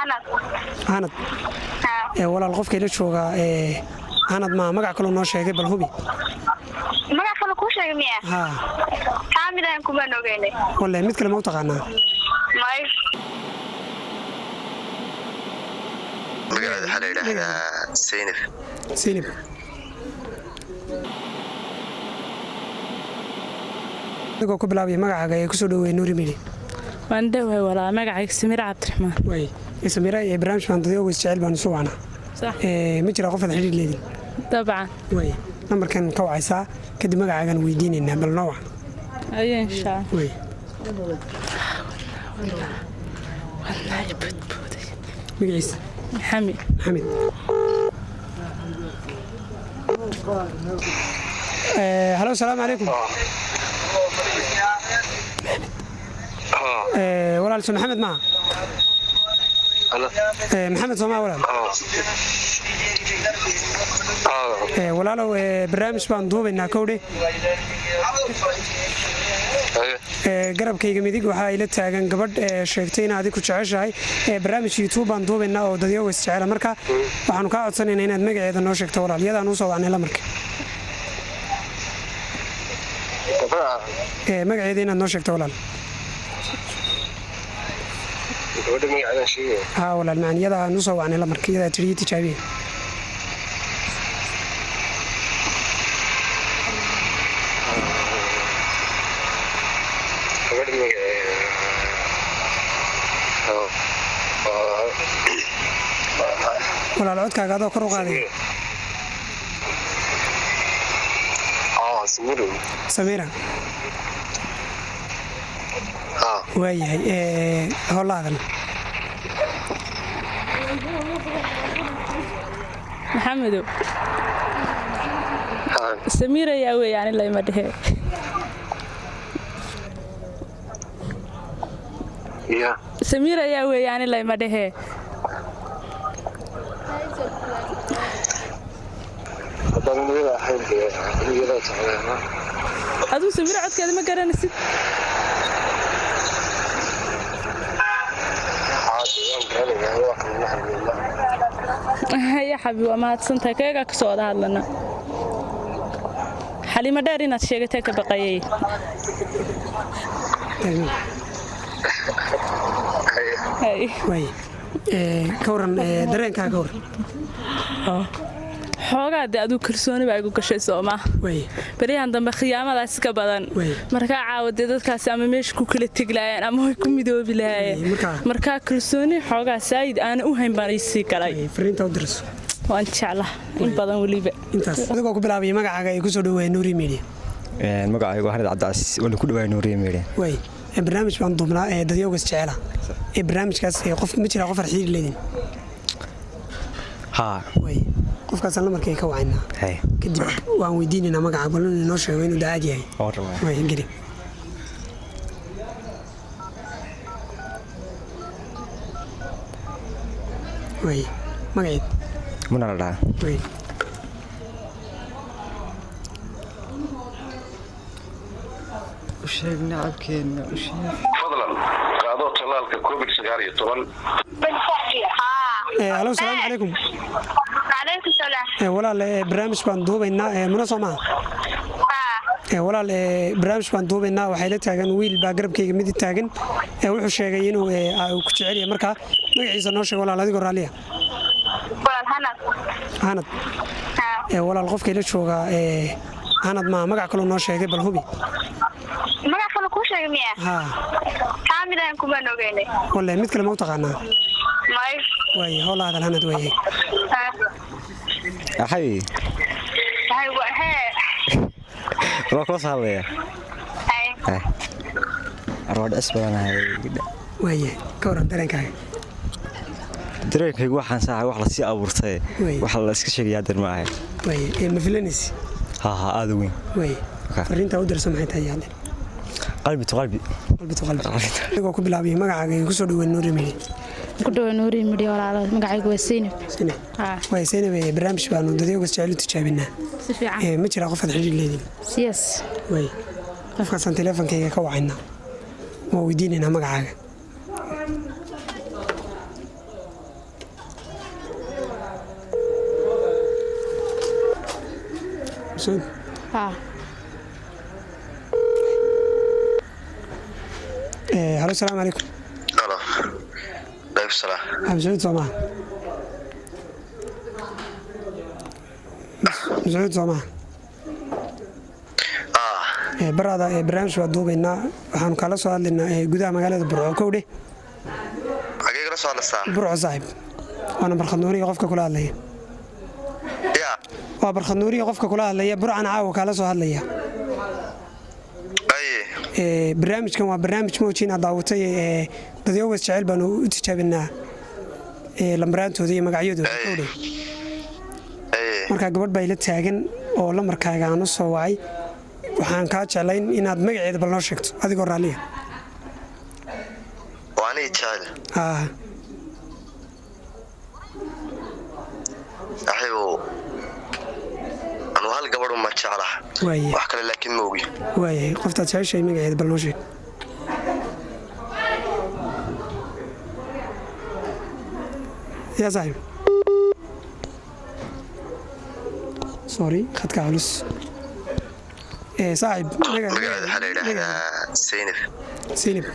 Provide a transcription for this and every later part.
Hanad. Hanad. Walaal, qofka ila joogaa Hanad maa, magac kaloo noo sheegay, bal hubi. Magac kale kuu sheegay miya? Haa. Kaa midaan kumaan ogeynay. Walle, mid kale ma u taqaanaa? May. Magaceeda waxaa la yidhaahdaa Saynab. Saynab. Adigoo ku bilaabaya magacaaga ee kusoo dhaweeyay Nuuri Media. Waan dhowahay walaa, magacayga Samiir Cabdiraxmaan. Way Samira, ee barnaamij baan dadyoga isjecel baan isu wacnaa. Sax. Ma jira qof aad xidhiir leedin? Dabcan. Way nambarkan ka wacaysaa, kadib magacaagaan weydiinaynaa, bal noo wac. Ayo, insha Allah. Way. Wallaahi budbuuday. Magaciisa? Maxamed. Maxamed. Halo, asalaamu calaykum. Walaal, so Maxamed maaha? Maxamed soo maha, walaal? Walaalow, barnaamij baan duubaynaa, kowdhe. Garabkayga midig waxaa ila taagan gabadh sheegtay in adig ku jeceshahay. Barnaamij YouTube baan duubaynaa oo dadyoga isjecela. Marka waxaanu kaa codsanaynaa inaad magaceeda noo sheegto, walaal, iyadaan usoo wacnay lamarka. Magaceeda inaad noo sheegto, walaal. Gabadha magaceedaan sheegaya? Haa walaal macaan, iyada aan usoo wacnay lamarka, iyadaa tidhi tijaabiye. Gabadha magaceeda Walaal, codkaaga adoo kor u qaaday. Samiro. Samiira. Waayahay, howlaadan. Maxamedow, Samiir ayaa weeyaan ilaa ima dhehe. Ya. Samiir ayaa weeyaan ilaa ima dhehe. Haddaan iyada ahayn dee iyada jeclaa. Aduu Samiir codkeeda ma garanaysid? Haa dee, waan garanayaa, waa kan alxamdulillah. Haya xabi, waa mahadsantahay, kayagaa kasoo wada hadlana. Xaliimo dheer inaad sheegatay ka baqayay. Hay. Waay, ka waran dareenkaa, ka waran? Xoogaa dee aduu kalsooni baa igu gashay, soo maa? Waay. Beryahan dambe khiyaamadaas ka badan. Wey. Markaa caawa dee dadkaasi ama meesha ku kala tegi lahaayeen ama way ku midoobi lahaayeen. Wey, markaa kalsooni xoogaa saayid aana u hayn baan isii galay. Way, fariinta u dirso. Waan jeclaa in badan weliba. Intaas adigoo ku bilaabaya magacaaga ee kusoo dhaweeya Nuuri Media. Magacaygu waa Xamed Cabdicasiis, waana ku dhawaay Nuuriye Media. Waay, barnaamij baan duubnaa ee dadyowga isjecela. Ee barnaamijkaas qof ma jira qof aad xidhiir leedin? Haa. Waay, qofkaasaan lamarkay ka wacaynaa. Hay. Kadib waan weydiinaynaa magaca, bal inuu inoo sheego inuu daacad yahay. Waan rabaa. Waay, geli. Waay, magaceed? Muna la dhahaa. Waay. U sheeg nacabkeenna, u sheeg. Fadlan qaado tallaalka COVID-19. Halo, asalaamu calaykum. Calaykum salaam. Walaal, barnaamij baan duubaynaa. Muna soo maha? Haa. Walaal, barnaamij baan duubaynaa. Waxay la taagan wiil baa garabkayga midig taagan. Wuxuu sheegay inuu uu ku jecel yahay. Markaa magaciisa noo sheeg, walaal, adigoo raalliya. Walaal, Hanad. Hanad. Haa. Walaal, qofka ila joogaa Hanad maa, magac kaloo noo sheegay, bal hubi. Magac kale kuu sheegay miya? Haa. Kaa midaan kumaan ogeynay. Walle, mid kale ma u taqaanaa? May. Waaye, howlaadan Hanad waaye. Axay. Hay hee. Waa kula soo hadlaya. Hay. Hay. Arwaa dhicis badanahay. Waaye, ka waran dareenkaaga? Dareenkaygu waxaan saaxay wax lasii abuurtay. Wey. Wax la iska sheegayaa dir ma ahay. Waaye, ma filanaysi? Haa haa, aada u weyn. Waaye. Okay. Fariinta u dirso maxay tahay hadda? Qalbi to qalbi. Qalbi to qalbi. Adigoo ku bilaabaya magacaaga ee kusoo dhaweyn Nuuri Media. Ku dhawa Nuuri Media, walaalo, magacaygu waa Seynab. Seynab. Haa. Waaye Seynab, barnaamij baanu dadyowga jecel u tijaabinaa. Si fiican. Ma jira qof aad xidhiir leedin? Yes. Waaye, qofkaasaan teleefonkayga ka wacaynaa, waa weydiinaynaa magacaaga. Mascuud. Haa. Halo, salaamu calaykum. Halo. Alaykum salaam. Mascuud soo maha? Mascuud soo maha? Baraada, barnaamij waa duubaynaa, waxaanu kala soo hadlaynaa gudaha magaalada Burco, kowdhe. Xagee kala soo hadlaysaa? Burco saaxib, waana Barkhad Nuuriya qofka kula hadlaya. Ya. Waa Barkhad Nuuriya qofka kula hadlaya, Burcana caawa kaala soo hadlaya. Aye. Barnaamijkan waa barnaamij moojin aad daawatay, dadyowas jecel baanu u tijaabinaa lambaraantooda iyo magacyadooda, kowdhe. Aye. Markaa gabadh baa ila taagan oo lambarkaaga aan u soo wacay. Waxaan kaa jeclayn inaad magaceeda bal noo sheegto adigoo raalliya. Waa aniga jecel. Aa. Saaxiibow. Anu hal gabadh uma jeclaha. Waaye. Wax kale laakiin ma ogi. Waayahay, qoftaad jeceshahay magaceeda bal noo sheeg. Yaa saaxiib, sorry, khadka culus. Saaxiib, Magaceeda waxaa la yidhaahdaa Zaynab. Zaynab?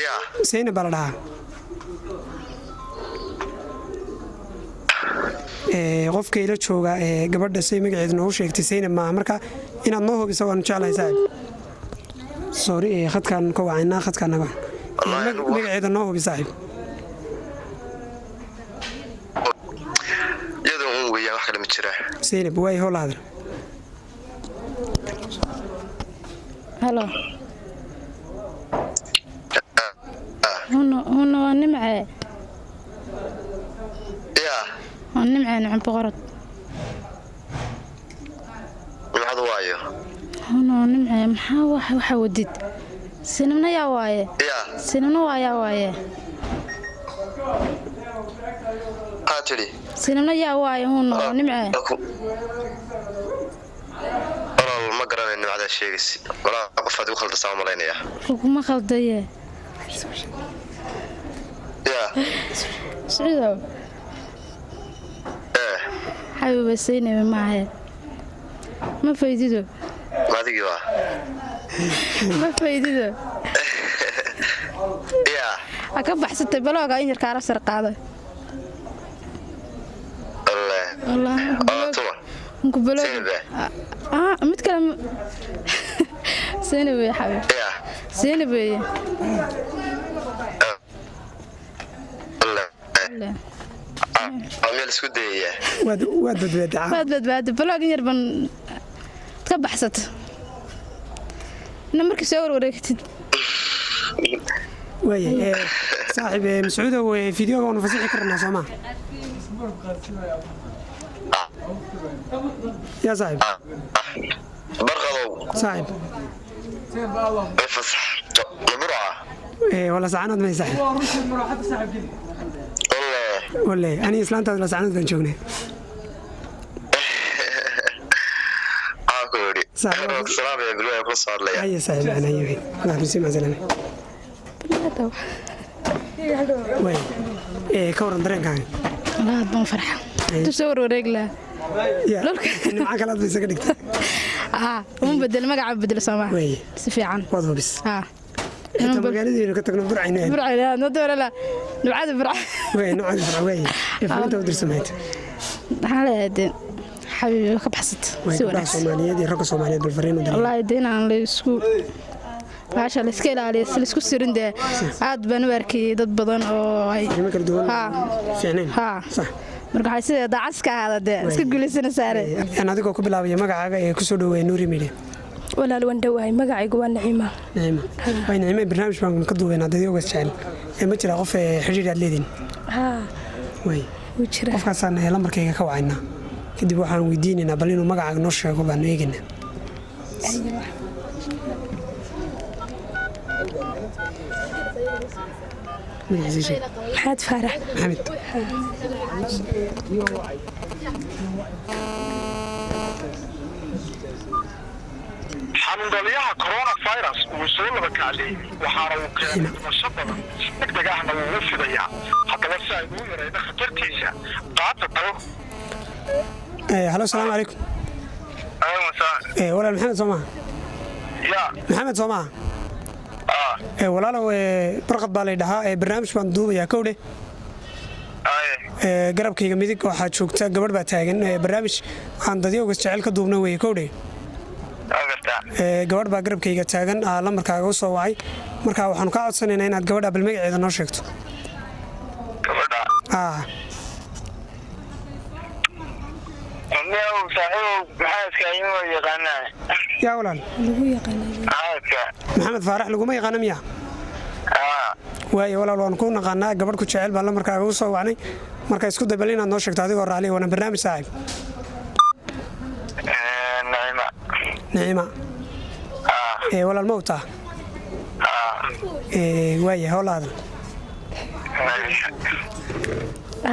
Ya. Zaynab baa la dhahaa. Qofka ila jooga ee gabadha say magaceeda noogu sheegtay Zaynab maaha, marka inaad noo hubiso waanu jeclahay saaxiib. Sorry, khadkaan ka wacaynaa, khadkaan naga magaceeda noo hubi saaxiib. Iyadoo un weeyaan, wax kale ma jiraan. Zaynab waay, howl hadal. Halo. Huno, huno, waa Nimcee. Ya. Waa Nimcee, Nimce Boqorad. Nimcadu waayo? Huno, waa Nimcee. Maxaa waxa wadid? Sinimna yaa waaye? Ya. Sinimna waa yaa waaye? Maxaa tidhi? Sinimna yaa waaye? Huno, waa Nimcee. Walaal, ma garanayo nimcadaa sheegaysi. Walaa qofaad igu khaldasaa u malaynayaa. Kuguma khaldaye. Ya. Siciidow. Ee. Xabiiba, Saynabe maahe, ma faydido? Ma adigii waa? Ma faydido? Ya. Ha ka baxsatay balooga in yarkaala sar qaaday. Walle. Wallaahi. Waa tuma? Ku balooga. Zaynab eh? Ah, mid kale Zaynab wey, xabiib. Ya. Zaynab wey. Walle. Waa meel isku dayayaa. Waad badbaadaa. Waad badbaaday baloog in yar ban ka baxsato ina markii soo warwareegtid. Waayahay, saaxiib, Mascuudow, fideoga waanu fasixi karnaa soo maa? Yaa saaxiib. Barqadow. Saaxiib. Fasax. Ma Burca? Wala saacanood may saaxiib. Walle. Walle, aniga islaantaas la saacanood baan joognay. Maxaa ku yidhi? Saaxiib. Waa ku salaamaya, bilwaa kula soo hadlaya. Haye saaxiib, macnaa haye allah kusi, maca salaame. Waay, ka waran dareenkaaga? Wallaahi aad baan farxa intuu soo warwareegi lahaa. Ya, nimca kale aad bay isaga dhigtay. Aa, uma bedel magaca, bedel soomaa si fiican. Waad hubis? Haa. Xitaa magaaladaynu ka tagno Burcaynu aadno. Burcaynu aadno, doorala nimcada Burca. Waay, nimcada Burca waay. Fariinta u dirsa maanta? Maxaa leeyahay dee, xabiibi, ka baxsata Waay si gabdhaha wanaagsan. Soomaaliyeed iyo ragga Soomaaliyeed bal fariin u diray. Wallaahi dee, inaan la isku baasha la iska ilaaliyo, si la isku sirin dee. Aad baan u arkayay dad badan oo ay arrimo kala duwan haa fiicnayn. Haa. Sax. Marka waxay sidee daacaska ahaada dee iska guulaysana saare. Aan adigoo ku bilaabaya magacaaga ee kusoo dhaweeya Nuuri Media. Walaal, waan dhowahay. Magacaygu waa Naciima. Naciima waay. Naciima, barnaamij baan ka duubaynaa dadyogas jecel. Ma jira qof xidhiidh aad leediin? Haa. Waay. Wuu jiraa. Qofkaasaan lambarkayga ka wacaynaa, kadib waxaan weydiinaynaa bal inuu magacaaga noo sheego baanu eegaynaa. Magaciisa sheeg. Maxamed Faarax. Maxamed. Xanuundhaliyaha coronavirus wuu soo laba kacliyey, waxaana uu keenay dhimasho badan, si degdeg ahna wuu u fidayaa. Haddaba si aynu u yarayno khatartiisa, qaata tal Halo, salaamu calaykum. Walaal, Maxamed soo maha? Maxamed soo maha? Walaalow, Barqad baa lay dhahaa, barnaamij baan duubayaa, kowdhe. Garabkayga midig waxaa joogta gabadh baa taagan, barnaamij aan dadyowgas jecel ka duubna weeye, kowdhe. Gabadh baa garabkayga taagan, lambarkaaga u soo wacay, marka waxaanu kaa codsanaynaa inaad gabadha bal magaceeda noo sheegto. Yaa walaal, Maxamed Faarax laguma yaqaana miya? Waayo walaal, waan ku naqaanaa, gabadh ku jecel baa lambarkaaga u soo wacnay, marka isku day bal inaad noo sheegto adigoo raaliya, waana barnaamij saaxiib. Niciima? Walaal, ma utaa? Waaya, howl aadan.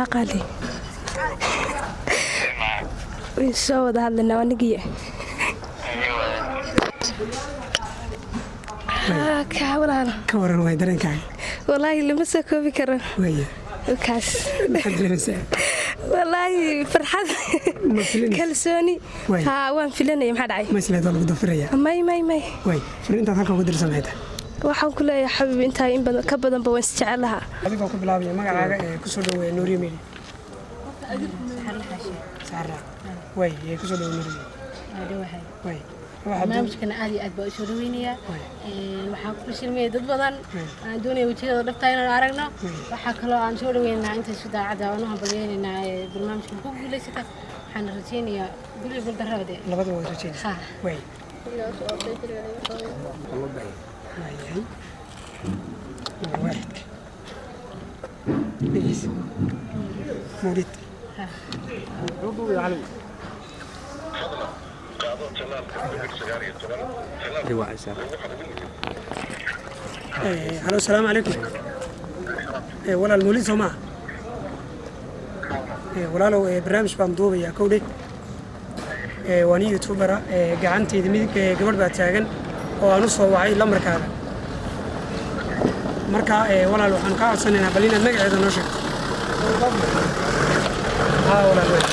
Aqali wayn soo wada hadlaynaa anigiyo kaa walaalo. Ka waran waay dareenkaaga? Walaahi lama soo koobi karo. Waaya. Kaas. Maxaad dareemaysaa? Walaahi farxad, kalsooni. Haa, waan filanaya, maxaa dhacay? Ma isleed waa lagu dafiraya? May, may, may. Waay, fariintaad halkan ugu dirsan maxay tahay? Waxaan ku leeyahay xabiib, intaa in badan ka badanba waan isjecel lahaa. Adigoo ku bilaabaya magacaaga, ee kusoo dhaweeya Nuuriya Media. Saara way, ee kusoo dhaweeya Nuuriya. Way. Barnaamijkana aad iyo aad baa usoo dhaweynayaa. Waxaan ku fashilmaya dad badan aan doonaya wejiyadooda dhabtaa inaan aragno. Waxaa kaloo aan soo dhaweynaynaa inta isu daacadda aan u hambalyeynaynaa ee barnaamijkan ku guulaysata. Waxaan rajeynayaa guri guuldarrada. Labadaba way rajeynaysaa. Way. Waayahay, waa waaxidka magaciisa Mawlid. Halo, salaamu calaykum. Walaal, Mawlid soo maaha? Walaalow, barnaamij baan duubayaa, kowdhe. Waa nin youtubera, gacantayda midig gabadh baa taagan oo aan u soo wacay lambarkaaga, marka walaal waxaan kaa codsanaynaa bal inaad magaceeda noo sheegto. Haa walaal, wey.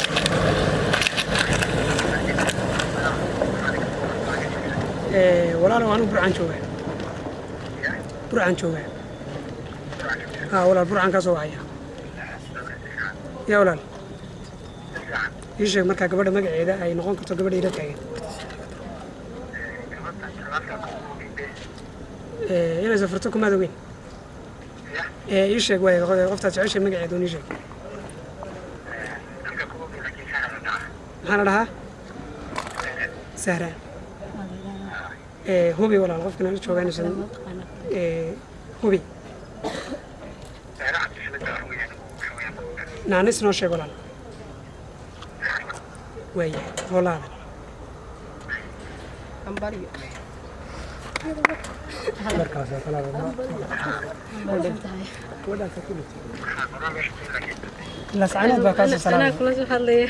Walaalow, anigu Burcaan joogaa, Burcaan joogaa. Haa walaal, Burcaan kaa soo wacaya. Yaa walaal, ii sheeg markaa gabadha magaceeda ay noqon karto gabadha ila taagan. Inay safarto kumaad ogeyn. Ii sheeg waay, qoftaad jeceshay magaceeda un ii sheeg. Maxaa la dhahaa? Sahra? Hubi walaal, qofkan la joogaa inuusan hubi. Naanis noo sheeg walaal. Waaya, hoolaadan. Lascanood baa kaasoo salaamay. Anaa kula soo hadlaya.